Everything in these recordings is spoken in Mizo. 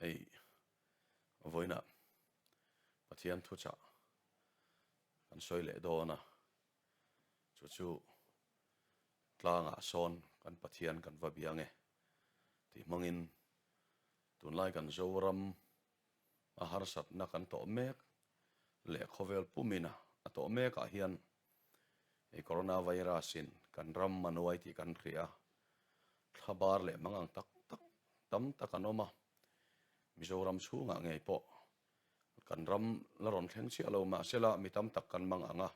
Hei vawiinah Pathian thuchah kan sawi leh dawn a, chu chu tlangah sawn kan Pathian kan va bia nge tih hmangin tunlai kan Zoram a harsatna kan tawh mek leh khawvel pumina a tawh mekah hian hei coronavirus in kan ram a nuai tih kan hria a, thlabar leh mangang tak tak tam tak an awm a, Mizoram chhungah ngei pawh kan ram la rawn thleng chiah lo mahsela mi tam tak kan mang ang a,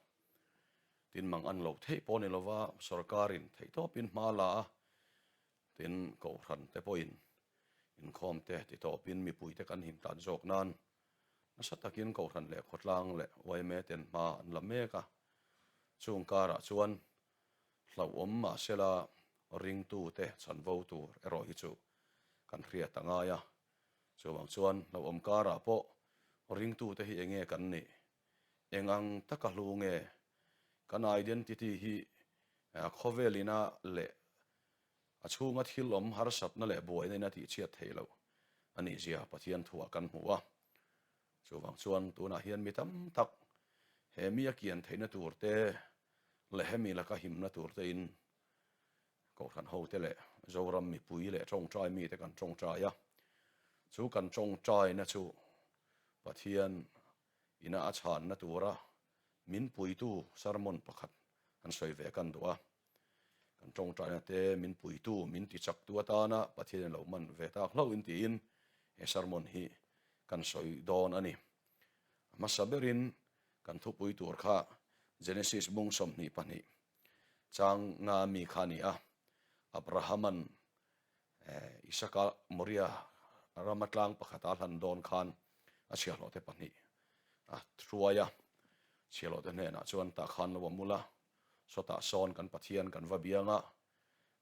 tin mang an loh theih pawh ni lova sorkarin theihtawpin hma la a, tin kohhran te pawhin inkhawm te titawpin mipuite kan him tan zawk nan nasa takin kohhran leh khawtlang leh yma ten hma an la mek a, chung karah chuan Hlauhawm mahsela ringtute chanvo tur erawh hi chu kan hriat a ngai a. Chuvang chuan hlauhawm karah pawh ringtute hi enge kan nih? Eng ang taka hlu nge? Kan identity hi khawvel ina leh a chhunga thil awm harsatna leh buaina in a tihchhiat theih loh a nih zia Pathian thuah kan hmu a. Chuvang chuan tunah hian mi tam tak he mi a kian theihna turte leh hemi laka himna tur te in Kohhran ho te leh Zoram mipui leh tawngtai mi te kan tawngtai a, chu kan tawngtaina chu Pathian ina a chhanna tura min puitu sermon pakhat han sawi ve kan duh a, kan tawngtaina te min puitu min tichaktu atana Pathian in lo man ve tak hlauh in tiin he sermon hi kan sawi dawn a ni. A hmasa berin Kan thupui tur kha Genesis bung 22 chang nga mi kha a ni a, Abrahama'n Isaka Moria rama tlang pakhata a hlan dawn khan a chhiahhlawhte pahnih a hruai a, chhiahhlawhte hnenah chuan tah khan lo awm ula, sawtah sawn kan Pathian kan va biang a,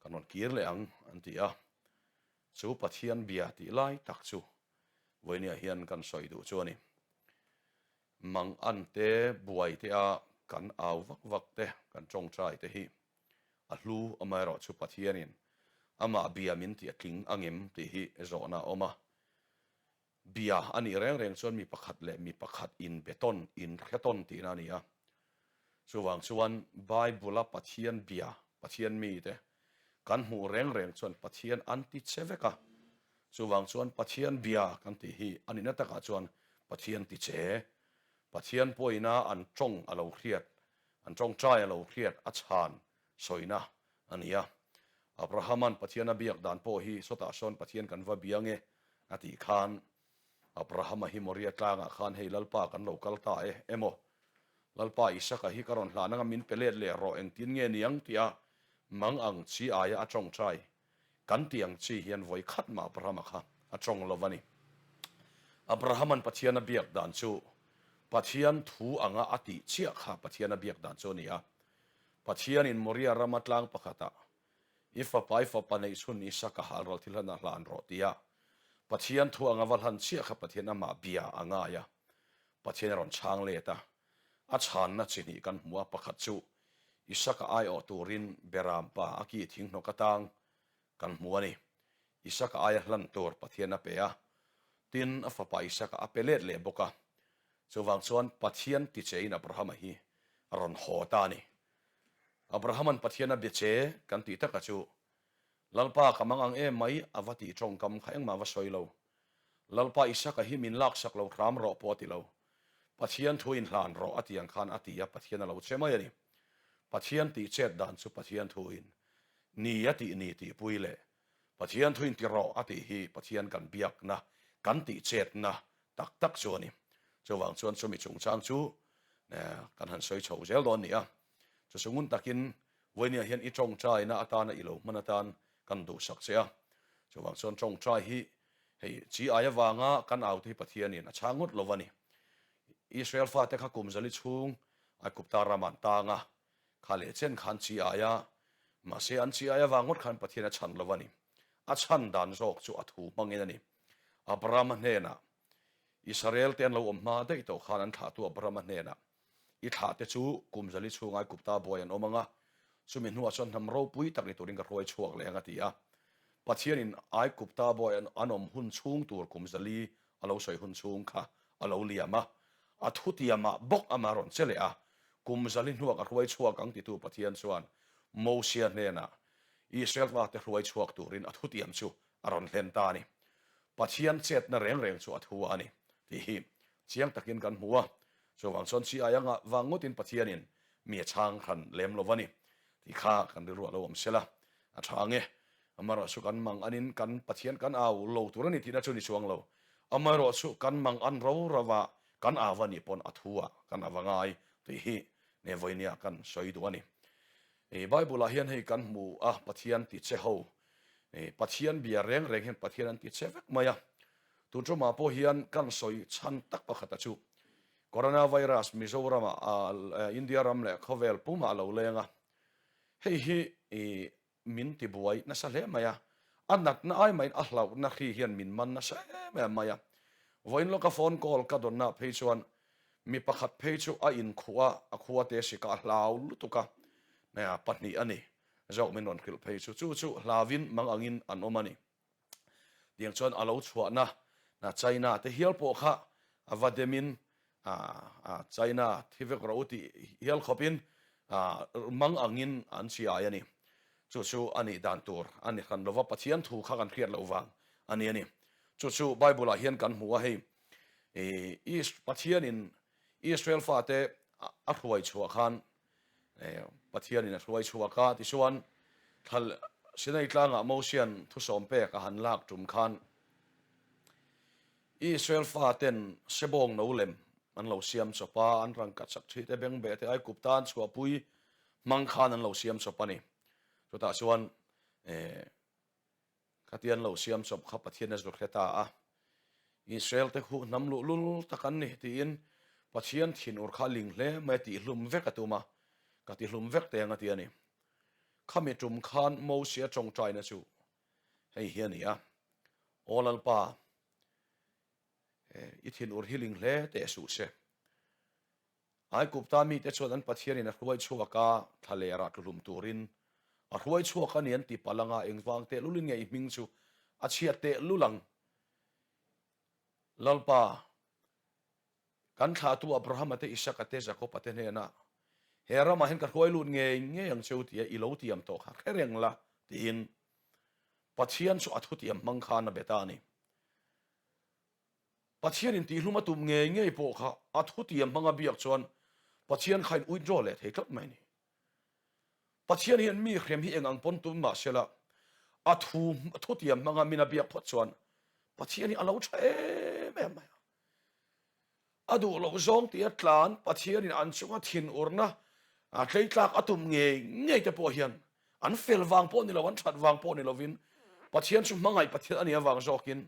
kan rawn kir leh ang an ti a. Chu Pathian bia tih lai tak chu vawinia hian kan sawi duh chu a ni. Mang an te, buai te a kan au vak vak te, kan tawngtai te hi a hlu amaherawh chu Pathianin amah bia min tih a tling angem tih hi zawhna a awm a. Bia a nih reng reng chuan mi pakhat leh mi pakhat inbe tawn, inhre tawn tihna a ni a. Chuvang chuan Bible-a Pathian bia, Pathian mite kan hmuh reng reng chuan Pathian an ti che vek a. Chuvang chuan Pathian bia kan tih hi a nihna takah chuan Pathian ti che, Pathian pawina an tawng a lo hriat, an tawngtai a lo hriat a chhan sawina a ni a. Abrahama'n Pathian a biak dan pawh hi sawtah sawn Pathian kan va bia nge a tih khan Abrahama hi Moria tlangah khan hei Lalpa kan lo kal ta e emaw Lalpa Isaka hi ka rawn hlan anga min pe let leh rawh engtin nge niang tia mang ang chi aia a tawngtai kan tih ang chi hian vawi khat mah Abrahama kha a tawng lo a ni. Abrahama'n Pathian a biak dan chu Pathian thu anga a tih chiah kha Pathian a biak dan chu a ni a. Pathianin Moria rama tlang pakhatah I fapa i fapa neih chhun Isaka halral thil hlan a hlan rawh tia Pathian thu anga va hlan chiah kha Pathian amah bia a ngai a. Pathian a rawn chhang let a. A chhanna chi hnih kan hmu a, pakhat chu Isaka aiawh turin Beram pa a ki thinghnawk atang kan hmu a ni. Isaka aia hlan tur Pathian a pe a, tin a fapa Isaka a pe let leh bawk a. Chuvang chuan Pathian tichein Abrahama hi a rawn haw ta a ni. Abrahama'n Pathian a bia che kan tih taka chu Lalpa ka mang ang em mai a va tih tawngkam kha engmah va sawi lo. Lalpa Isaka hi min laksak lo hram rawh pawh a ti lo. Pathian thu in hlan rawh a ti ang khan a ti a, Pathian a lo che mai a ni. Pathian tih chet dan chu Pathian thu in ni a tih ni tihpui leh Pathian thu in ti rawh a tih hi Pathian kan biakna, kan tih chetna tak tak chu a ni. Chuvang chuan chumi chungchang chu kan han sawi chho zel dawn a ni a. Chuchungun takin Vawinia hian i tawngtaina atana i lo hman atan kan duhsak che a. Chuvang chuan tawngtai hi hei chi ai avanga kan aute hi Pathianin a chhang ngawt lo a ni. Israel fate kha kum zali chhung Aigupta ram an tang a, kha leh chen khan chi ai a, mahse an chi ai avang ngawt khan Pathian a chhan lo a ni. A chhan dan zawk chu a thu hmangin a ni. Abrahama hnenah Israel te an lo awm hma daih tawh khan an thlahtu Abrahama hnenah I thlah te chu kum zali chhung Aigupta buai an awm ang a, chumi hnuah chuan hnam ropui tak ni turin ka hruai chhuak leh ang a ti a. Pathianin Aigupta bawi an awm hun chhung tur kum 400 a lo sawi hun chhung kha a lo liam a, a thutiamah bawk ama rawn che leh a, kum 400 hnuah ka hruai chhuak ang titu Pathian chuan Mosia hnenah Israel fate hruai chhuak turin a thutiam chu a rawn hlen ta a ni. Pathian chetna reng reng chu a thu a ni tih hi chiang takin kan hmu a, chuvang chuan chi aia ngah vang ngawtin Pathianin mi a chhang hran lem lo va ni tih kha kan rilru a lo awm sel a, a tha ang e. Amaherawhchu kan mang anin kan Pathian kan au lo tur a ni tihna chu ni chuang lo. Amaherawhchu kan mang an ro rova kan au a nih pawn a thu ah kan ava ngai tih hi ne vawinia kan sawi duh a ni. Bible ah hian hei kan hmu a Pathian ti che ho Pathian bia reng reng hian Pathian an ti che vek mai a. Tun tumah pawh hian kan sawi chhan tak pakhata chu Coronavirus Mizoram ah India ram leh khawvel pumah a lo leng a. Hei hi min ti buai nasa hle mai a, a natna ai maiin a hlauhna hri hian min man nasa em em mai a. Vawiin lawka phone call ka dawnna phei chuan mi pakhat phei chu a inkhuh a, a khua te sika a hlau lutuk a, pahnih a ni zawk min rawn hrilh phei chu, chu chu hlauin mang angin an awm a ni. Tiang chuan a lo chhuahna China te hial pawh kha a va demin China thi vek rawh u tih hial khawpin mang angin an chiai a ni. Chu chu a nih dan tur a ni hran lova, Pathian thu kha kan hriat loh vang a ni a ni. Chu chu Bible ah hian kan hmu a hei, Pathianin Israel fate a hruai chhuah khan Pathianin a hruai chhuak a, tichuan thal Sinai tlangah Mosian thusawm pek a han lak tum khan Israel faten sebawng no lem an lo siam chawp a, an rangkhat chak thi te bengbeh te Aigupta an chhuahpui hmang khan an lo siam chawp a ni. Chutah chuan Khati an lo siam chawp kha Pathian a zuk hre ta a, Israel te khuh hnam luhlul tak an ni tiin Pathian thinur kha a ling hle mai a tihlum vek a tum a, ka tihlum vek teng a ti a ni. Khami tum khan Mosia tawngtaina chu hei hi a ni a, Aw Lalpa, i thinur hi ling hle teh suh se. Aigupta mite chuan an Pathianin a hruai chhuak a, thlalerah tluhlum turin a hruai chhuak a ni an ti palh anga, engvang tehlulin nge i hming chu a chhiat tehlul ang? Lalpa, kan thlahtu Abrahama te, Isaka te, Jakoba te hnenah, He ramah hian ka hruai lut ngei ngei ang cheu tia i lo tiam tawh kha hre reng la, tiin Pathian chu a thutiam hmang khan a be ta a ni. Pathian in tihlum a tum ngei ngei pawh kha a thutiam hmanga biak chuan Pathian kha in withdraw leh thei tlat mai a ni. Pathian hian mi hrem hi eng ang pawn tum mah sela a thu thutiam hmanga min a biak phawt chuan Pathian hi a lo tha em em mai a. A duh loh zawng tih a tlan Pathianin an chunga thinurna tleitlak a tum ngei ngei te pawh hian an fel vang pawh ni lo, an that vang pawh ni lovin Pathian chu hmangaih Pathian a nih avang zawkin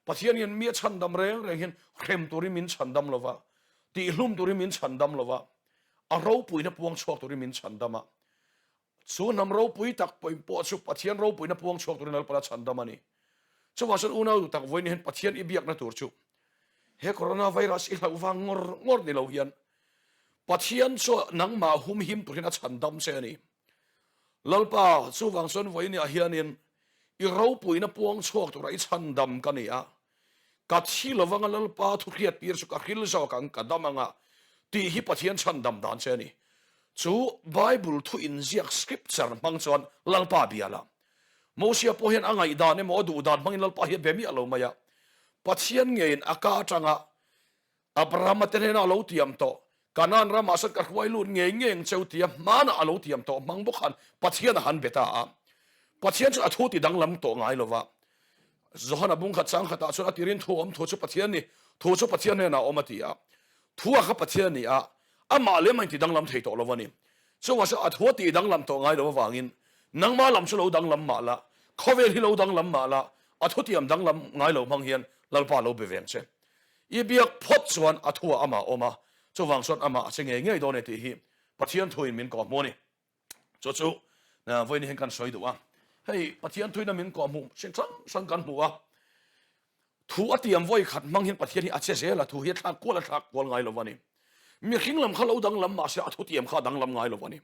Pathian hian mi a chhandam reng reng hian hrem turin min chhandam lo va, tihlum turin min chhandam lo va, a ropuina puang chhuak turin min chhandam a. Chu hnam ropui tak pawh chu Pathian ropuina puang chhuak turin Lalpala chhandam a ni. Chuvang chuan unau duh tak vawiin hian Pathian i biakna tur chu he coronavirus i hlauh vang ngawr ngawr ni lo hian Pathian chu nangmah humhim turin a chhandam che a ni. Lalpa, chuvang chuan vawiin ah hianin i ropuina puang chhuak tura i chhandam ka ni a. Ka thi lovanga Lalpa thuhriat tir chu ka hril zawk ang, ka dam anga tih hi Pathian chhandam dan che a ni. Chu Bible thu inziak scripture hmang chuan Lalpa bia la. Mosia pawh hian a ngaihdan emaw a duhdan hmangin Lalpa hi a be miah lo mai a. Pathian ngeiin a ka atanga Abrahama te hnenah a lo tiam tawh, Kanaan ramah sawn ka hruai lut ngei ngei ang cheu tia hmanah a lo tiam tawh hmang bawk khan Pathian a han be ta a. Pathian chuan a thu ti danglam tawh ngai lo va. Johana bungkhat chang khatah chuan a tirin thu awm thu chu Pathian ni, thu chu Pathian hnenah a awm a ti a. Thu a kha Pathian a ni a, amah lem a inti danglam thei tawh lo a ni. Chuvang chuan a thu a tih danglam tawh ngai lo avangin nangmah lam chu lo danglam mah la, khawvel hi lo danglam mah la, a thutiam danglam ngai lo hmang hian Lalpa lo be veng che. I biak phawt chuan a thuah amah a awm a, chuvang chuan amah a che ngei ngei dawn e tih hi Pathian thuin min kawhhmuh a ni. Chu chu vawiin hian kan sawi duh a, hei Pathian thuina min kawhhmuh hring hrang hrang kan hmu a, thu a tiam vawi khat hmang hian Pathian hi a che zel a, thu hi a thlak kual a thlak kual ngai lo a ni. Mihring lam kha lo danglam mah se a thu tiam kha a danglam ngai lo a ni.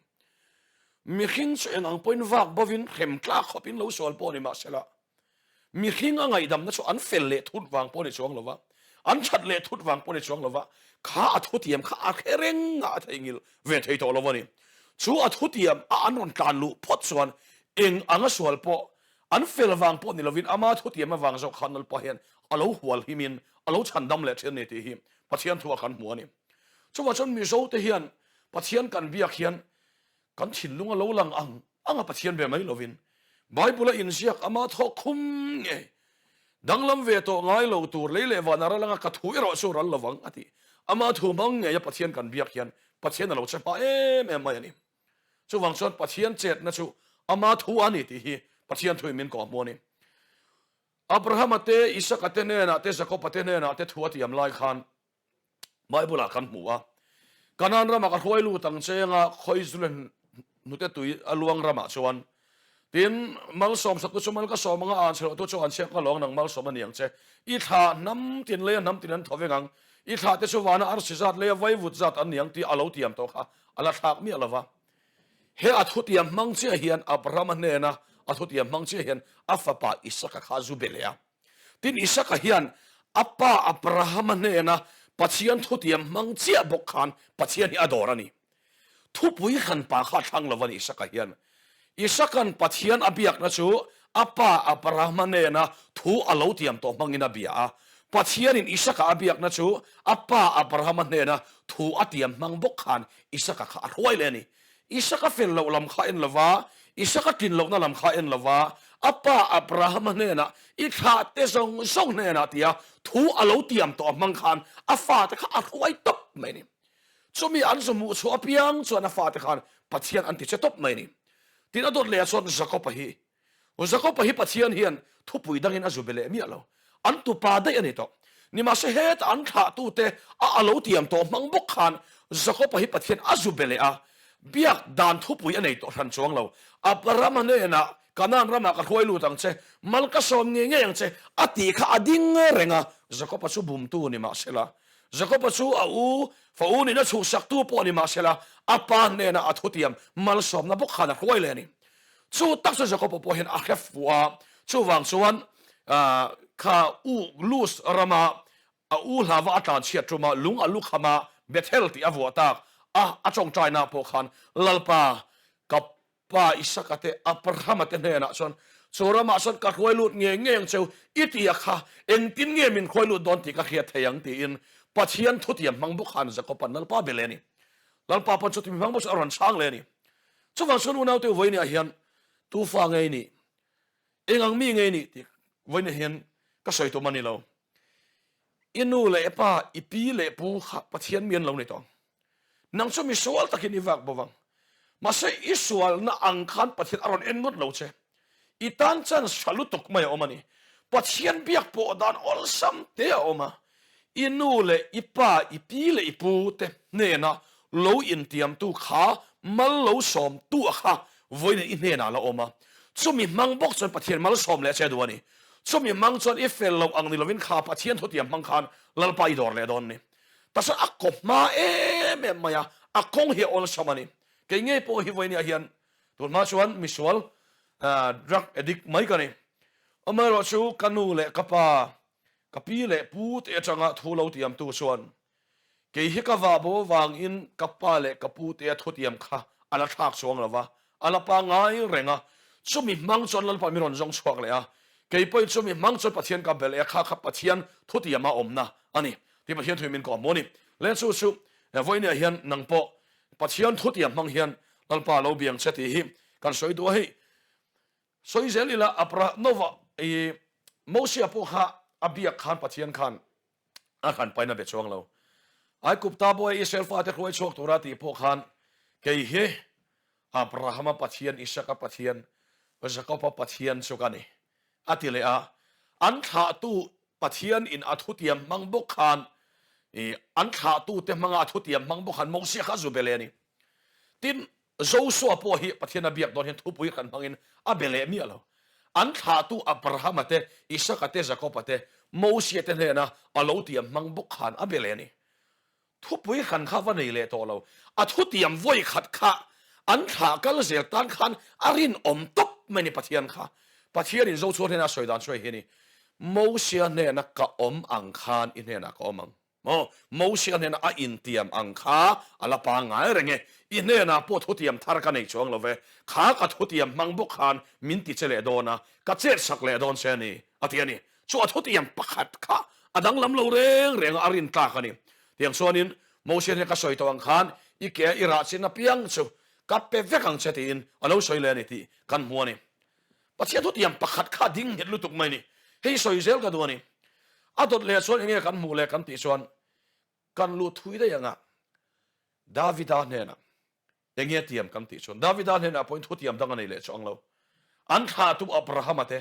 Mihring chu eng ang pawhin vak bovin hrem tlak khawpin lo sual pawh ni mah sela. Mihring a ngaihdamna chu an fel leh thut vang pawh a ni chuang lo va, an that leh thut vang pawh a ni chuang lo va, kha a thutiam kha a hre reng a, a theihnghilh ve thei tawh lo a ni. Chu a thutiam a an rawn tlan luh phawt chuan eng anga sual pawh an fel vang pawh ni lovin ama thutiam avang zawk khan Lalpa hian a lo hual himin a lo chhandam leh thin a ni tih hi Pathian thu ah kan hmu a ni. Chuvah chuan Mizote hian Pathian kan biak hian Kan thinlung a lo lang ang ang a Pathian ve mai lovin Bible a inziak ama thawk khum ngei danglam ve tawh ngai lo tur lei leh van a ral anga ka thu erawh chu ral lovang a ti. Ama thu hmang ngei a Pathian kan biak hian Pathian a lo che hma em em mai a ni. Chuvang chuan Pathian chetna chu ama thu a ni tih hi Pathian thuin min kawhhmuh a ni. Abrahama te, Isaka te hnenah te, Jakoba te hnenah te thu a tiam lai khan Bible-ah kan hmu a, Kanaan ramah ka hruai lut ang che anga Khawizule hnute tui a luang ramah chuan tin malsawmsaktu chu mal ka sawm anga an chherawhtu chu an chhiak ka lawng nang malsawm a ni ang che. I thla hnam tin leia hnam tin an tho veng ang, i thla te chu vana arsi zat leia vaivut zat an ni ang tih a lo tiam tawh kha a la thlak miah lo va. He a thutiam hmang chiah hian Abrahama hnena a thutiam hmang chiah hian a fapa Isaka kha a zu be leh a. Tin, Isaka hian a pa Abrahama hnena Pathian thutiam hmang chiah bawk khan Pathian hi a dawr a ni. Thupui hran pa kha a thlang lo a ni Isaka hian. Isaka'n Pathian a biakna chu a pa Abrahama hnena thu a lo tiam tawh hmangin a bia a. Pathianin Isaka a biakna chu a pa Abrahama hnena thu a tiam hmang bawk khan Isaka kha a hruai leh a ni. Isaka fel loh lam kha en lova, Isaka tlin lohna lam kha en lova, a pa Abrahama hnenah, I thlahte zawng zawng hnenah tia thu a lo tiam tawh a hmang khan a fate kha a hruai tawp mai a ni. Chumi an zu hmuh chhuah apiang chuan a fate khan Pathian an ti che tawp mai a ni. Tin a dawt leh ah chuan Jakob-a hi Jakob-a hi Pathian hian thupui dangin a zu be leh miah lo. An tupa daih a ni tawh. Nimahse heta an thlahtute a a lo tiam tawh hmang bawk khan Jakob-a hi Pathian a zu be leh a, biak dan thupui a nei tawh hran chuang lo. Abraham-a hnenah, Kanaan ramah ka hruai lut ang che, mal ka sawm ngei ngei ang che, a tih kha a ding reng a. Jakob-a chu bumtu ni mahsela, Jakob-a chu a u fa u nihna chhuhsaktu pawh ni mahsela, a pa hnenah a thutiam malsawmna bawk khan a hruai leh a ni. Chu tak chu Jakob-a pawh hian a hre fuh a, chuvang chuan kha u Luz rama a u hlava a tlan chhiat ṭuma lung a lu khama Bethel tih a vuah tak a, a ṭawngṭainaah pawh khan Lalpa, ka pa Isaka te, Abrahama te hnenah chuan chu ramah chuan ka hruai lut ngei ngei ang cheu, i ti a kha, engtin nge min hruai lut dawn tih ka hriat thei ang tiin Pathian thutiam hmang bawk khan Jakob-a'n Lalpa be leh a ni. Lalpa pawn chuti mi hmang bawk chu a rawn chhang leh a ni. Chuvang chuan unaute vawinia hian tu fa nge i nih, eng ang mi nge i nih tih vawinia hian ka sawi tum a ni lo. I nu leh i pa, i pi leh pu kha Pathian mi an lo ni tawh ang. Nang chu mi sual takin i vak bo vang. Mahse i sualna ang khan Pathian a rawn en ngawt lo che. I tan chance tha lutuk mai a awm a ni. Pathian biak pawh dan awlsam te a awm a. I nu leh i pa, i pi leh i pu te hnena lo intiamtu kha mal lo sawmtu a kha vawiin i hnenah la awm a. Chumi hmang bawk chuan Pathian malsawm leh che duh a ni. Chumi hmang chuan i fel loh ang ni lovin kha Pathian thutiam hmang khan Lalpa i dawr leh dawn ni. Tasa a kaw hma em em mai a, a kawng hi a awlsam a ni. Kei ngei pawh hi vawiin hian Tunhma chuan misual drug addict mai ka ni. Amaherawh chu ka nu leh ka pa, ka pi leh pu te atanga thu lo tiamtu chuan kei hi ka vah bo avangin ka pa leh ka pu tea thutiam kha a la thlak chuang lo va, a la pangngai reng a. Chumi hmang chuan Lalpa mi rawn zawng chhuak leh a, kei pawhin chumi hmang chuan Pathian ka bel e, kha kha Pathian thutiama awmna a ni tih Pathian thuin min kawh hmu a ni. Leh chu chu vawinia hian nang pawh Pathian thutiam hmang hian Lalpa lo biang che tih hi kan sawi duh a hei. Sawi zel ila Abra Nova i Mosia pawh kha a biak khan Pathian khan a hran pain a be chuang lo. Aigupta bawi Israel fate hruai chhuak tura tih pawh khan kei hi Abrahama Pathian, Isaka Pathian, Jakoba Pathian chu ka ni a ti leh a. An thlahtu Pathian in a thutiam hmang bawk khan i an thlahtute hmanga a thutiam hmang bawk khan Mosia kha a zu be leh a ni. Tin, Josua pawh hi Pathian a biak dawn hian thupui hran hmangin a be leh miah lo. An thlahtu Abrahama te, Isaka te, Jakoba te, Mosia te hnena a lo tiam hmang bawk khan a be leh a ni. Thupui hran kha va nei leh tawh lo. A thutiam vawi khat kha an thlah kal zel tan khan a rinawm tawp mai ni Pathian kha. Pathianin Zochhuah hnena a sawi dan chu hei hi a ni, Mosia hnena ka awm ang khan i hnenah ka awm ang. Maw? Mosia hnena a intiam ang kha a la pangngai reng e. I hnenah pawh thutiam thar ka nei chuang lo ve. Kha ka thutiam hmang bawk khan min ti che leh dawn a, ka chetsak leh dawn che a ni, a ti a ni. Chu a thutiam pakhat kha a danglam lo reng reng a, a rintlak a ni. Tiang chuanin Mosia hnena ka sawi tawh ang khan i ke a i rah chin apiang chu ka pe vek ang che tiin a lo sawi leh a ni tih kan hmu a ni. Pathian thutiam pakhat kha a ding nghet lutuk mai ni. Hei sawi zel ka duh a ni. A dawt leh chuan enge kan hmuh leh kan tih chuan kan lut thui daih anga Davida hnenah enge tiam kan tih chuan Davida hnenah pawhin thutiam dang a nei leh chuang lo. An thlahtu Abrahama te,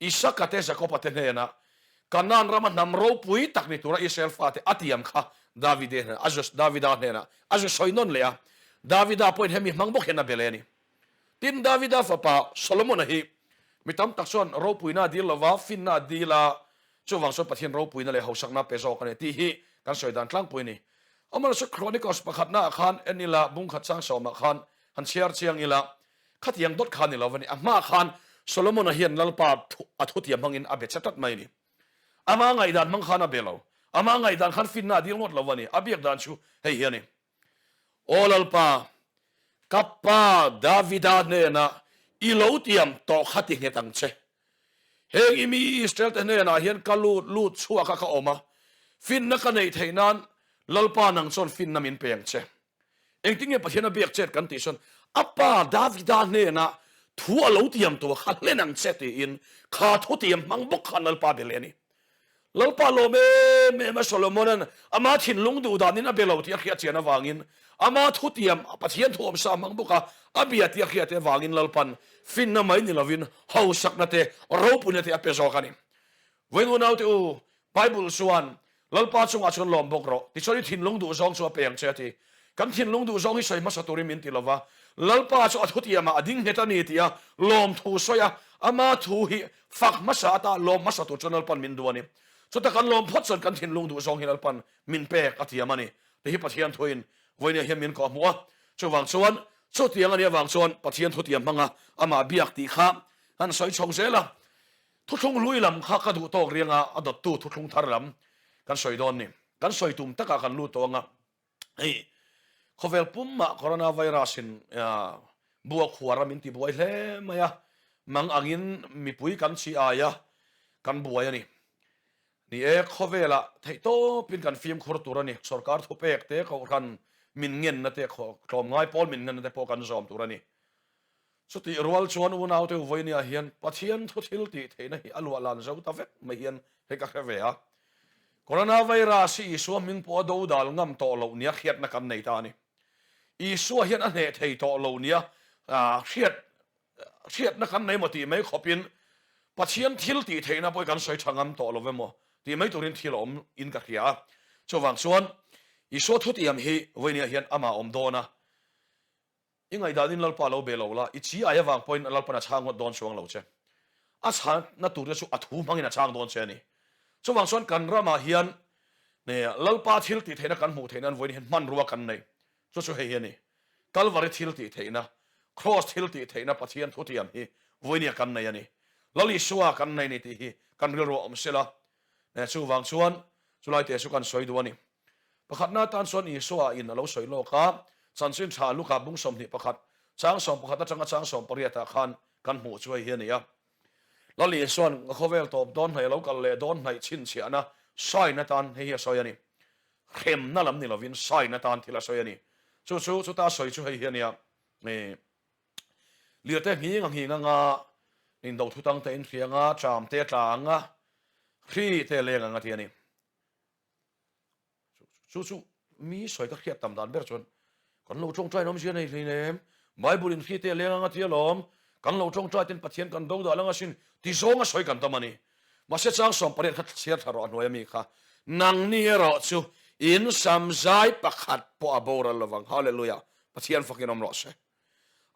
Isaka te, Jakoba te hnenah Kanaan rama hnam ropui tak ni tura Israel fate a tiam kha Davide hnenah a Davida hnenah a zu sawi nawn leh a. Davida pawhin hemi hmang bawk hian a be leh a ni. Tin, Davida fapa Solomona hi mi tam tak chuan ropuina a dil lo va, finna a dil a, chuvang chuan Pathian ropuina leh hausakna pe zawk a ni tih hi kan sawi dan tlangpui a ni. Amaherawhchu Chronicles pakhatnaah khan en ila, bungkhat chang sawmah khan han chhiar chiang ila, khatiang dawt kha a ni lo va ni. A hmaah khan Solomona hian Lalpa a thutiam hmangin a be che tlat mai a ni. Ama ngaihdan hmang khan a be lo. Ama ngaihdan khan finna a dil ngawt lo va ni. A biak dan chu hei hi a ni. Aw Lalpa, ka pa Davida hnenah i lo tiam tawh kha ti nghet ang che. Heng i mi Israel te hnenah hian ka lut lut chhuak a ka awm a, finna ka neih theih nan Lalpa nang chuan finna min pe ang che. Engtin nge Pathian a biak chet kan tih chuan a pa Davida hnenah thu a lo tiam tawh kha hlen ang che tiin kha thu tiam hmang bawk khan Lalpa be leh a ni. Lalpa lawm em em a Solomonan ama thinlung duh danin a be lo tih a hriat chian avangin ama thutiam Pathian thu awmsa hmang bawk a a bia tih a hriat avangin Lalpan finna mai ni lovin hausakna te ropuina te a pe zawk a ni. Vawiin unaute u, Bible chuan Lalpa chungah chuan lawm bawk rawh. Tichuan i thinlung duh zawng chu a pe ang che a ti. Kan thinlung duh zawng hi sawi hmasa turin min ti lo va, Lalpa chu a thutiamah a ding nghet a ni tia lawmthu sawi a, ama thu hi fak hmasa ata lawm hmasa tur chuan Lalpan min duh a ni. Chuta kan lawm phawt chuan kan thinlung duh zawng hi Lalpan min pek a thiam a ni. Ti hi Pathian thuin vawinia hian min kawh hmuh a. Chuvang chuan chutiang a nih avang chuan Pathian thutiam hmanga amah biak tih kha kan sawi chho zel a. Thuthlung hlui lam kha ka duh tawk rianga a dawttu thuthlung thar lam kan sawi dawn ni. Kan sawi tum takah kan lut tawh anga hei khawvel pumah coronavirus in bua khuar a min ti buai hle mai a, mang angin mipui kan chi ai a kan buai a ni. Ni e, khawvelah theihtawpin kan fimkhur tur a ni. Sorkar thupek te, kohhran min ngenna te, tlawmngai pawl min ngenna te pawh kan zawm tur a ni. Chutih rual chuan unaute Uvawinia hian Pathian thu thil tih theihna hi a luah lan zo ta vek mai hian hei ka hre ve a. Coronavirus hi Isua hming pawh a do dal ngam tawh loh nia hriatna kan nei ta a ni. Isua hian a hneh thei tawh lo nia hriat hriatna kan nei maw tih mai khawpin Pathian thil tih theihna pawh hi kan sawi tha ngam tawh lo emaw tih mai turin thil a awm in ka hria a. Chuvang chuan Isua thutiam hi Vawinia hian amah awm dawn a. I ngaihdanin Lalpa lo be lo la, i chi ai avang pawhin Lalpan a chhang ngawt dawn chuang lo che. A chhanna turte chu a thu hmangin a chhang dawn che a ni. Chuvang chuan kan ramah hian Lalpa thil tih theihna kan hmuh theih nan vawiin hian hmanrua kan nei. Chu chu hei hi a ni. Kalvari thil tih theihna, Kraws thil tih theihna Pathian thutiam hi vawinia kan nei a ni. Lal Isua kan nei ni tih hi kan rilru a awm sela. Chuvang chuan chulaite chu kan sawi duh a ni. Pakhatna atan chuan Isua in a lo sawi lawk a, chanchin tha Luka bung 21, chang 11 atanga chang 18 ah khan kan hmuh chu hei hi a ni a. Lal Isua'n ka khawvel tawp dawn hnaih a lo kal leh dawn hnaih chhinchhiahna sign atan hei hi a sawi a ni. Hremna lam ni lovin sign atan thil a sawi a ni. Chu chu chuta sawi chu hei hi a nia. Lirte nghing a nghing anga, indo thutang te inhriang a, tram te a tla ang a, hri te a leng ang a ti a ni. Chu chu mi sawi ka hriat tam dan ber chuan kan lo tawngtai in awmzia nei hlei nem, Bible in hri te a leng anga ti alawm, kan lo tawngtai ten Pathian kan do dah lang asin ti zawnga sawi kan tam a ni. Mahse chang 18 kha chhiar thla rawh a hnuai ami kha, nangni erawh chu in sam zai pakhat pawh a boral lovang. Hallelujah! Pathian fakin awm rawh se.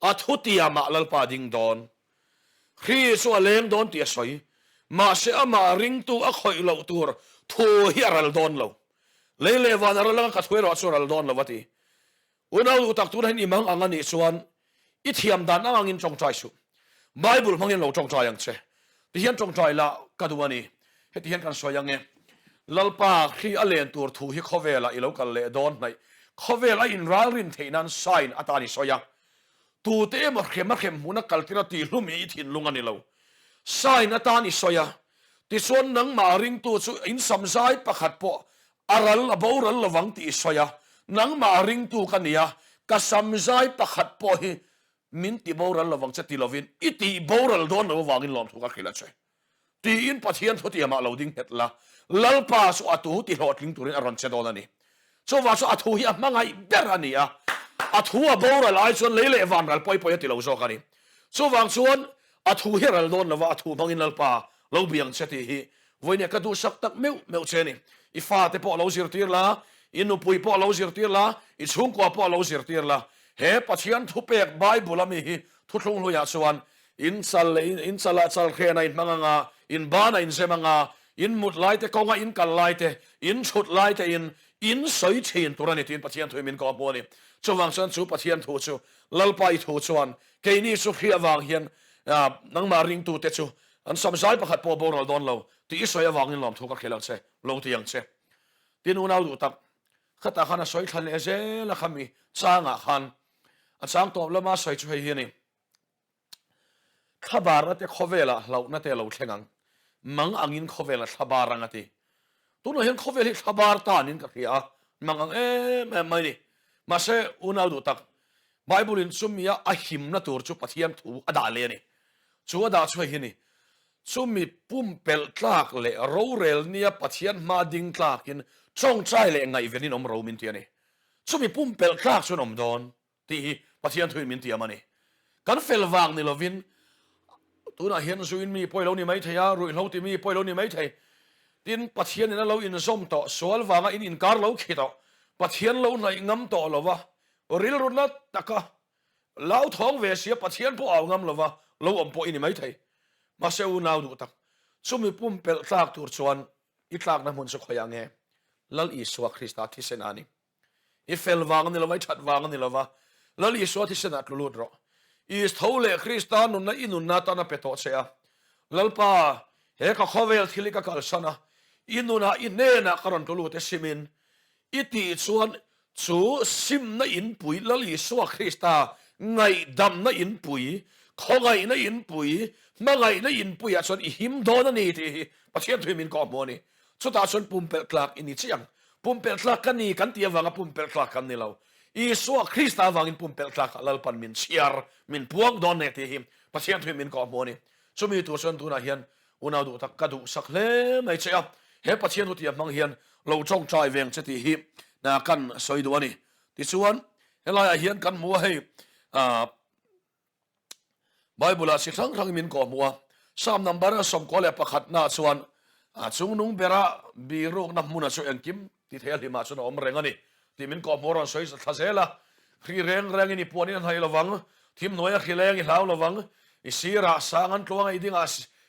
A thutiamah Lalpa ding dawn. Hri chu a leng dawn tih a sawi. Mahse amah ringtu a khawih loh tur thu hi a ral dawn lo. Lei leh van a ral anga ka thu erawh chu a ral dawn lo a ti. Unau duh tak tunah hian i mang ang a nih chuan i thiam dan ang angin tawngtai suh. Bible hmangin lo tawngtai ang che. Tihian tawngtai la ka duh a ni. Heti hian kan sawi ang e. Lalpa hri a len tur thu hi khawvelah i lo kal leh dawn hnaih. Khawvel a inralrin theih nan sign atan i sawi a. Tute emaw hrem a hrem hmuna kaltir a tihhlum hi i thinlung a ni lo. Sign atan i sawi a. Tichuan nangmah ringtu chu insamzai pakhat pawh a ral a boral lovang tih i sawi a. Nangmah ringtu ka ni a, ka samzai pakhat pawh hi Min ti boral lovang che ti lovin i tih boral dawn lo avangin lawmthu ka hrilh a che. Tiin Pathian thutiamah lo ding nghet la, Lalpa chu a tu ti hlawhtling turin a rawn che dawn a ni. Chuvang chu a thu hi a hmangaih ber a ni a, a thu a boral ai chuan lei leh van ral pawi pawi a ti lo zawk a ni. Chuvang chuan a thu hi a ral dawn lova, a thu hmangin Lalpa lo biang che tih hi Vawinia ka duhsak tak meuh meuh che a ni. I fate pawh lo zirtir la, i nupui pawh lo zirtir la, i chhungkua pawh lo zirtir la. He Pathian thupek Bible a mi hi thuthlung hluiah chuan in chal leh in chalah chalhrian a inhmang anga, in ban a inzem anga, in mut lai te, kawnga in kal lai te, in chhut lai te in in sawi thin tur a ni tiin Pathian thu hi min kawh hmu a ni. Chuvang chuan chu Pathian thu chu Lalpa i thu chuan keini chu hriah vang hian nangmah ringtute chu An samzai pakhat pawh boral dawn lo tih i sawi avangin lawmthu ka hrilh ang che, lo ti ang che. Tin unau duh tak, khatah khan a sawi thla leh zel a khami changah khan a chang tawp lama sawi chu hei hi a ni, Thlabarna te khawvelah hlauhna te a lo thleng ang, mang angin khawvel a thlabar ang a ti. Tunah hian khawvel hi thlabar tanin ka hria a, mang ang em em mai ni. Mahse unau duh tak, Bible in chumi a a himna tur chu Pathian thu a dah leh a ni. Chu a dah chu hei hi a ni, Chumi pumpelh tlak leh rorel nia Pathian hma ding tlakin tawngtai leh ngaihvenin awm ro min ti a ni. Chumi pumpelh tlak chuan awm dawn tih hi Pathian thuin min tiam a ni. Kan fel vang ni lovin tunah hian zuin mi pawh i lo ni mai thei a, ruihhlo ti mi pawh i lo ni mai thei. Tin, Pathianin a lo inzawm tawh, sual vanga in inkar lo khi tawh, Pathian lo hnaih ngam tawh lova, Rilru nat taka lauthawng ve sia Pathian pawh au ngam lova lo awm pawh i ni maithei. Mahse unau duh tak, chumi pumpelh tlak tur chuan i tlakna hmun chu khawiah nge? Lal Isua Krista thisen a ni. I fel vang a ni lova, i that vang a ni lova, Lal Isua thisenah tlu lut rawh. Is tho leh Krista nunna i nunna atan a pe tawh che a. Lalpa, he ka khawvel thil hi ka kalsan a, i nunah i hnenah ka rawn tlu lut e simin I tih chuan chu simna inpui, Lal Isua Krista ngaihdamna inpui, khawngaihna inpui, hmangaihna inpuiah chuan i him dawn a ni tih hi Pathian thu hi min kawh hmu a ni. Chutah chuan pumpelh tlak i ni chiah ang. Pumpelh tlak ka ni kan tih avanga pumpelh tlak kan ni lo. Isua Krista avangin pumpelh tlakah Lalpan min chhiar, min puang dawn e tih hi Pathian thu hi min kawh hmu a ni. Chumi tur chuan tunah hian Unau duh tak ka duhsak hle mai che a, he Pathian hutia hmang hian lo tawngtai veng che tih hi kan sawi duh a ni. Tichuan, helaiah hian kan hmu a hei, Bible-ah chi hrang hrangin min kawh hmu a, Psalm number 11 naah chuan chungnung bera birukna hmuna chu engkim ti thei a hlimah chuan a awm reng a ni tih min kawhhmuh a rawn sawi thla zel a. Hri reng rengin i puanin a hnaih lovang, thimhnuaia hri leng i hlau lovang, i sirah sang an tluang a i dingah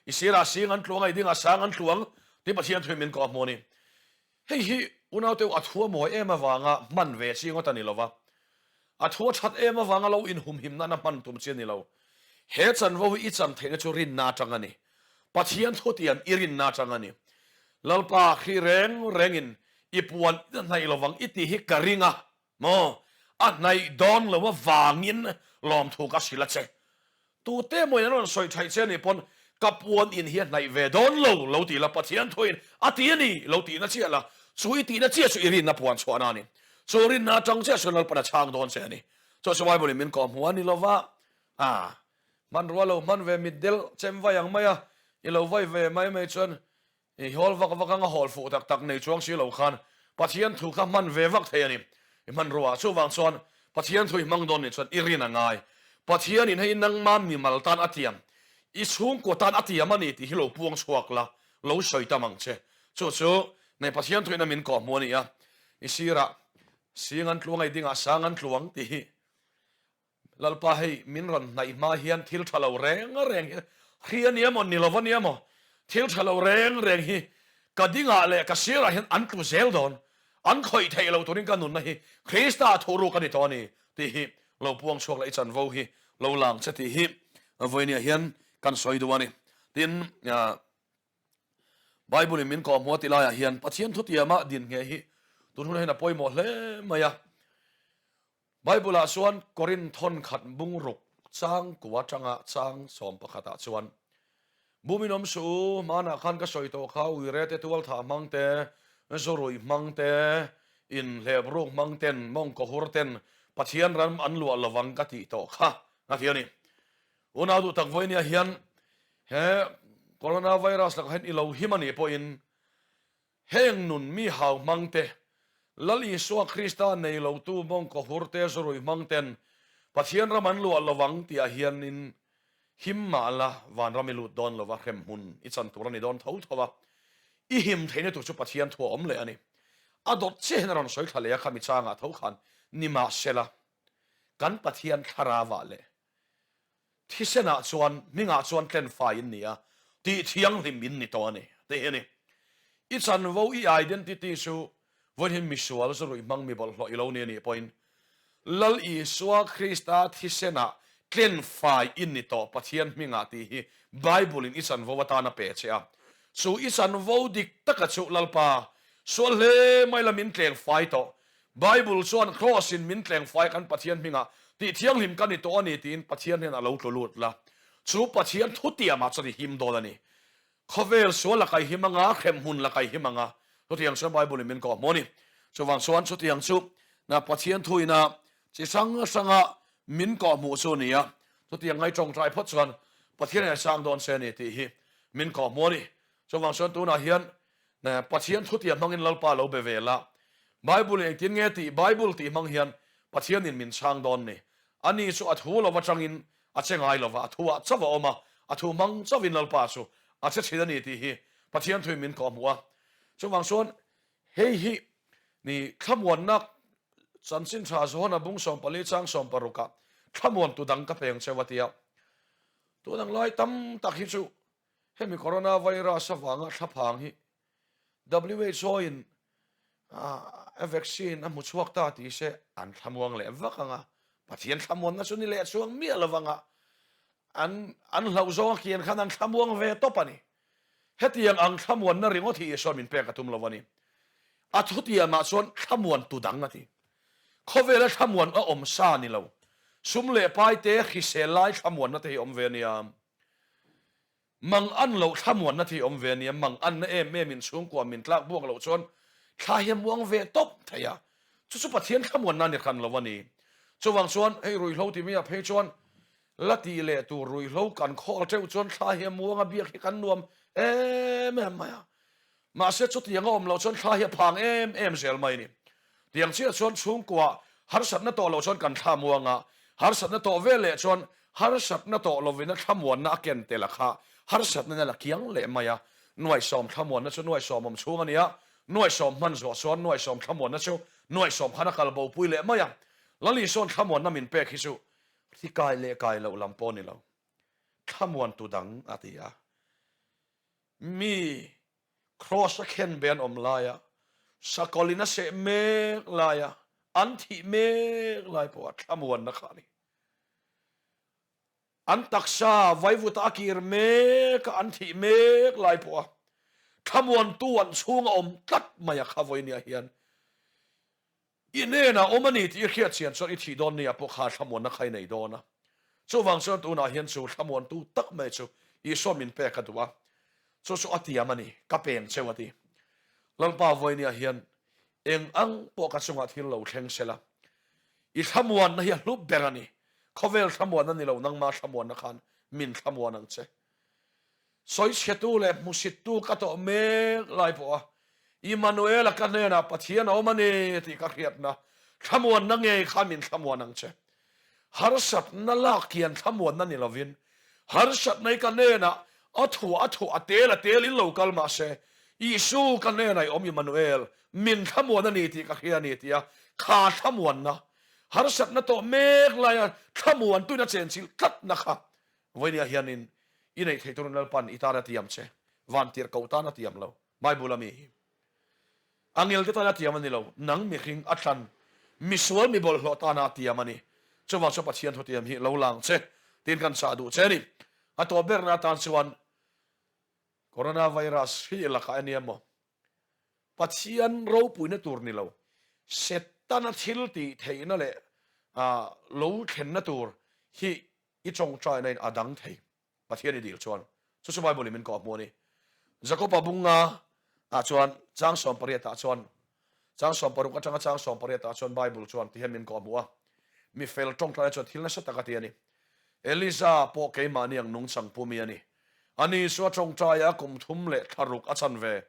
i sirah sing an tluang a i dingah sang an tluang tih Pathian thuin min kawhhmuh a ni. Hei hi unaute a thu a mawi em avanga hman ve chi ngawt a ni lova, a thu a that em avanga lo inhumhim nana hman tum chi a ni lo. He chanvo hi i chan theihna chu rinna atang a ni. Pathian thutiam i rinna atang a ni. Lalpa hri reng rengin i puan i hnaih lovang i tih hi ka ring a maw? A hnaih dawn lo avangin lawmthu ka hrilh a che. Tute emaw in an rawn sawi thaih che anih pawn ka puan in hi a hnaih ve dawn lo lo ti la Pathian thuin a ti a ni lo tihna chiah la, chu i tihna chiah chu i rinna puan chhuahna a ni. Chu rinna atang chiah chuan Lalpan a chhang dawn che a ni. Chu chu Bible in min kawhhmuh a ni lova, a hmanrua lo hman ve mitdel chem vai ang mai a, i lo vai ve mai mai chuan I hawl vak vak anga hawl fuh tak tak nei chuang si lo khan Pathian thu kha hman ve vak thei a ni. I hmanrua chuvang chuan Pathian thu i hmang dawn nih chuan i rin a ngai. Pathianin hei nangma mimal tan a tiam, i chhungkua tan a tiam a ni tih hi lo puang chhuak la, lo sawi tam ang che. Chu chu nei Pathian thuin a min kawh hmu a ni a, i sirah sing an tluang a, i dingah sang an tluang tih hi Lalpa hei min rawn hnaih hma hian thil tha lo reng reng hi hri a nia maw ni lo a nia maw thil tha lo reng reng hi ka dingah leh ka sirah hian an tlu zel dawn an khawih theih lo turin ka nunna hi Krista thu ruk a ni tawh a ni tih hi lo puang chhuak leh i chanvo hi lo lang che tih hi vawinia hian kan sawi duh a ni. Tin, Bible in min kawhhmuh a ti laiah hian Pathian thutiama din ngheh hi tun hunah hian a pawimawh hle mai a. Bible ah chuan Korinth thawn khat bungruk chang kua atanga chang 11 ah chuan Bumin awm suh u, hmanah khan ka sawi tawh kha uire te tualthah hmang te, zuruih hmang te, inhlep ruk hmang ten, mawngkaw hur ten Pathian ram an luah lovang ka tih tawh kha a ti a ni. Unau duh tak vawinia hian he coronavirus lakah hian i lo him a nih pawhin Heng nun mi hau hmang te, Lal Isua Krista nei lotu mawngkaw hur te zuruih hmang ten Pathian ram an luah lovang tih ah hianin him mah la vanram i lut dawn lova hremhmun i chan tur a ni dawn tho tho a, i him theihna tur chu Pathian thu a awm leh a ni. A dawt chiah hian a rawn sawi thla leh a khami changah tho khan nimahsela kan Pathian thlarau ah leh Thisenah chuan hmingah chuan tlenfai in ni a, tih thianghlim in ni tawh a ni, tih hi a ni. I chanvo, i identity chu vawiin misual zuruih hmang mi bawlhhlawh i lo ni a nih pawhin Lal Isua Krista thisenah tlenfai in ni tawh Pathian hmingah tih hi Bible in i chanvo atan a pe che a. Chu i chanvo dik taka chu Lalpa sual hle mai la min tlengfai tawh Bible chuan Kraws in min tlengfai kan Pathian hmingah tih thianghlim ka ni tawh a ni tiin Pathian hian a lo tlu lut la. Chu Pathian thutiamah chuan i him dawn a ni. Khawvel sual la kai him anga, hremhmun la kai him anga. Chutiang chuan Bible in min kawh hmu a ni. Chuvang chuan chutiang chu na Pathian thuina chi hrang hranga min kawh hmuh chu a ni a. Chutiang ngai tawngtai phawt chuan Pathian in a sang dawn se a ni tih hi min kawh hmu a ni. Chuvang chuan tunah hian Pathian thutiam hmangin Lalpa lo be ve la. Bible in engtin nge tih Bible tih hmang hian Pathianin min chhang dawn ni. Ani chu a thu lova tangin a che ngai lova, a thuah chauh a awm a, a thu hmang chauhin Lalpa chu a che thin a ni tih hi Pathian thuin min kawhhmuh a. Chuvang chuan hei hi ni thlamuanna chanchin tha Johana bung 14 chang 16 ah thlamuantu dang ka peng cheu a tia. Tun ang lai tam tak hi chu Hemi coronavirus avanga thlaphang hi WHO in a vaccine a hmu chhuak ta tih se an thlamuang leh vak ang a, Pathian thlamuanna chu ni leh chuang miah lo vang a, an an hlauh zawng a kian khan an thlamuang ve tawp a ni. Hetiang ang thlamuanna ringawt hi Isua min pek a tum lo a ni. A thutiamah chuan thlamuan tu dang a ti. Khawvela thlamuan a awm sa ni lo. Sum leh pai te hrisel lai thlamuanna te hi awm ve a nia. Mang an loh thlamuanna thi awm ve ania, mang anna em em in chhungkua min tlak buak loh chuan thla hi a muang ve tawp thei a, chu chu Pathian thlamuanna a ni hran lo a ni. Chuvang chuan hei ruihhlo ti maiah phei chuan la tih leh tur ruihhlo kan khawl teuh chuan thla hi a muang a, biak hi kan nuam em em mai a. Mahse chutiang a awm loh chuan thla hi a phang em em zel mai a ni. Tiang chiah chuan chhungkua harsatna tawh loh chuan kan thla muang a, harsatna tawh ve leh chuan harsatna tawh lovin a thlamuanna a ken tel a kha harsatna in a la kiang leh mai a. Nuaihsawm thlamuanna chu nuaihsawm awm chhung a ni a, nuaihsawm hman zawh chuan nuaihsawm thlamuanna chu nuaihsawm khan a kal bopui leh mai a. Lalisawn thlamuanna min pek hi chu hri kai leh kai loh lam pawh a ni lo. Thlamuantu dang a ti a. Mi Kraws a khen ve an awm laia, sakawlin a seh mek laia, an thih mek lai pawha thlamuanna kha a ni. An taksa vaivuta a kir mek a, an thih mek lai pawha thlamuantu an chhunga awm tlat mai a kha vawinia hian I hnenah awm a ni tih i hriat chian chuan i thih dawn nia pawh kha thlamuanna kha i nei dawn a. Chuvang chuan tunah hian chu thlamuantu tak mai chu Isua min pek a duh a, chu chu a tiam a ni, ka peng cheu a ti. Lalpa vawinia hian eng ang pawh ka chungah thil lo thleng sela, i thlamuanna hi a hlu ber a ni. Khawvel thlamuanna ni lo, nangma thlamuanna khan min thlamuan ang che. Sawichhetu leh hmusittu ka tawh mek lai pawha Immanuela ka hnenah Pathian a awm a ni tih ka hriatna thlamuanna ngei kha min thlamuan ang che. Harsatna lak hian thlamuanna ni lovin harsatna hi ka hnenah a thuah a thuah a tel a tel in lo kal mah se Isu ka hnenah i awm Immanuel min thlamuan a ni tih ka hria a ni tia kha thlamuanna harsatna tawh mek laia thlamuantuin a chenchilh tlatna kha Vawinia hianin i neih theih turin Lalpan i tan a tiam che, van tirhkoh tan a tiam lo, Bible a mi hi. Angel te tan a tiam a ni lo, nang mihring a thlan misual mi bawlhhlawh tana a tiam a ni. Chuvang chuan Pathian thutiam hi lo lang che tiin kan chah duh che a ni. A tawp berna atan chuan. Coronavirus hri lakah ania maw? Pathian ropuina tur ni lo, Setana thil tih theihna leh lo thlenna tur hi i tawngtaina in a dang thei. Pathian i dil chuan chu chu Bible in min kawh hmu a ni. Jakoba bunga ah chuan chang 18 ah chuan chang 16 atanga chang 18 ah chuan Bible chuan ti hian min kawh hmu a, Mi fel tawngtaina chuan thil nasa tak a ti a ni. Eliza pawh keimahni ang nungchang pu mi a ni. Ani chu a tawngtai a, kum thum leh thla ruk a chan ve,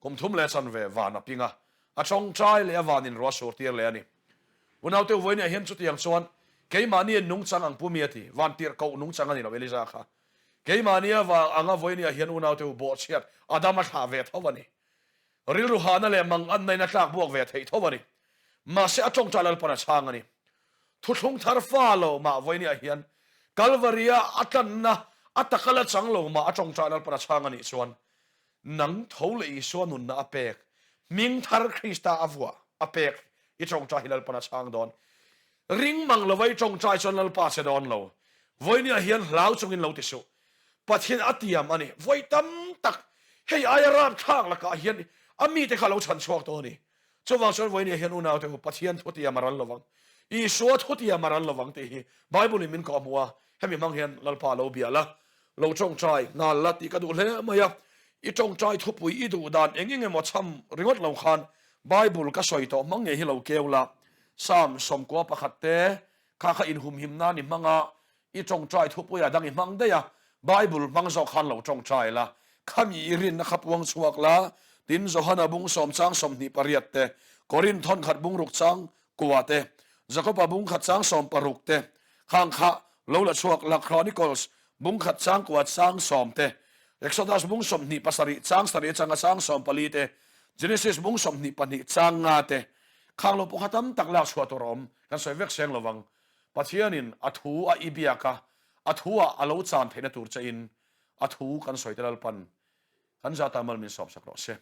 kum thum leh a chan ve van a ping a, a tawngtai leh a vanin ruah sur tir leh a ni. Unaute Uvawinia hian chutiang chuan keimahni an nungchang ang pu mi a ti, van tirh koh nungchang a ni lo Eliza kha. Keimahni a vang anga Vawinia hian unaute u bawhchhiat Adama thlah ve tho a ni. Rilru hahna leh manganna in a tlak buak ve theih tho a ni. Mahse a tawngtai Lalpan a chhang a ni. Thuthlung thar fa lo mah Vawinia hian Kalvaria a tlanna a taka la chang lo mah a tawngtai Lalpan a chhang a nih chuan nang tho leh Isua nunna a pek, hming thar Krista a vuah a pek i tawngtai hi Lalpan a chhang dawn. Ring mang lova i tawngtai chuan Lalpa che dawn lo. Vawinia hian hlau chungin lo ti suh. Pathian a tiam a ni. Vawi tam tak hei aia rapthlak lakah hian a mite kha a lo chhan chhuak tawh a ni. Chuvang chuan vawinia hian unaute u Pathian thu tiam a ral lovang, Isua thu tiam a ral lovang tih hi Bible in min kawh hmu a, hemi hmang hian Lalpa lo bia la, lo tawngtai nghal la tih ka duh hle mai a. I tawngtai thupui i duh dan eng eng emaw chham ringawt lo khan Bible ka sawi tawh hmang ngei hi lo keu la, Psalm 11 te kha kha inhumhim nan i hmang a, I tawngtai thupuia dang i hmang daih a, Bible hmang zawk khan lo tawngtai la, khami i rinna kha puang chhuak la, tin Johana bung sawm chang 28 te, Korin thawn khat bung ruk chang kua te, Jakoba bung khat chang 16 te, khang kha lo la chhuak la, Chronicles bung khat chang kua chang 10 te, Exodus bung 27 chang 7 atanga chang 14 te, Genesis bung 22 chang 5 te, khang lo pawh kha tam tak lak chhuah tur a awm, kan sawi vek seng lovang. Pathianin a thu a i biak a, a thu ah a lo chan theihna tur che in a thu kan sawi te Lalpan kan zata mal min sawm sak rawh se.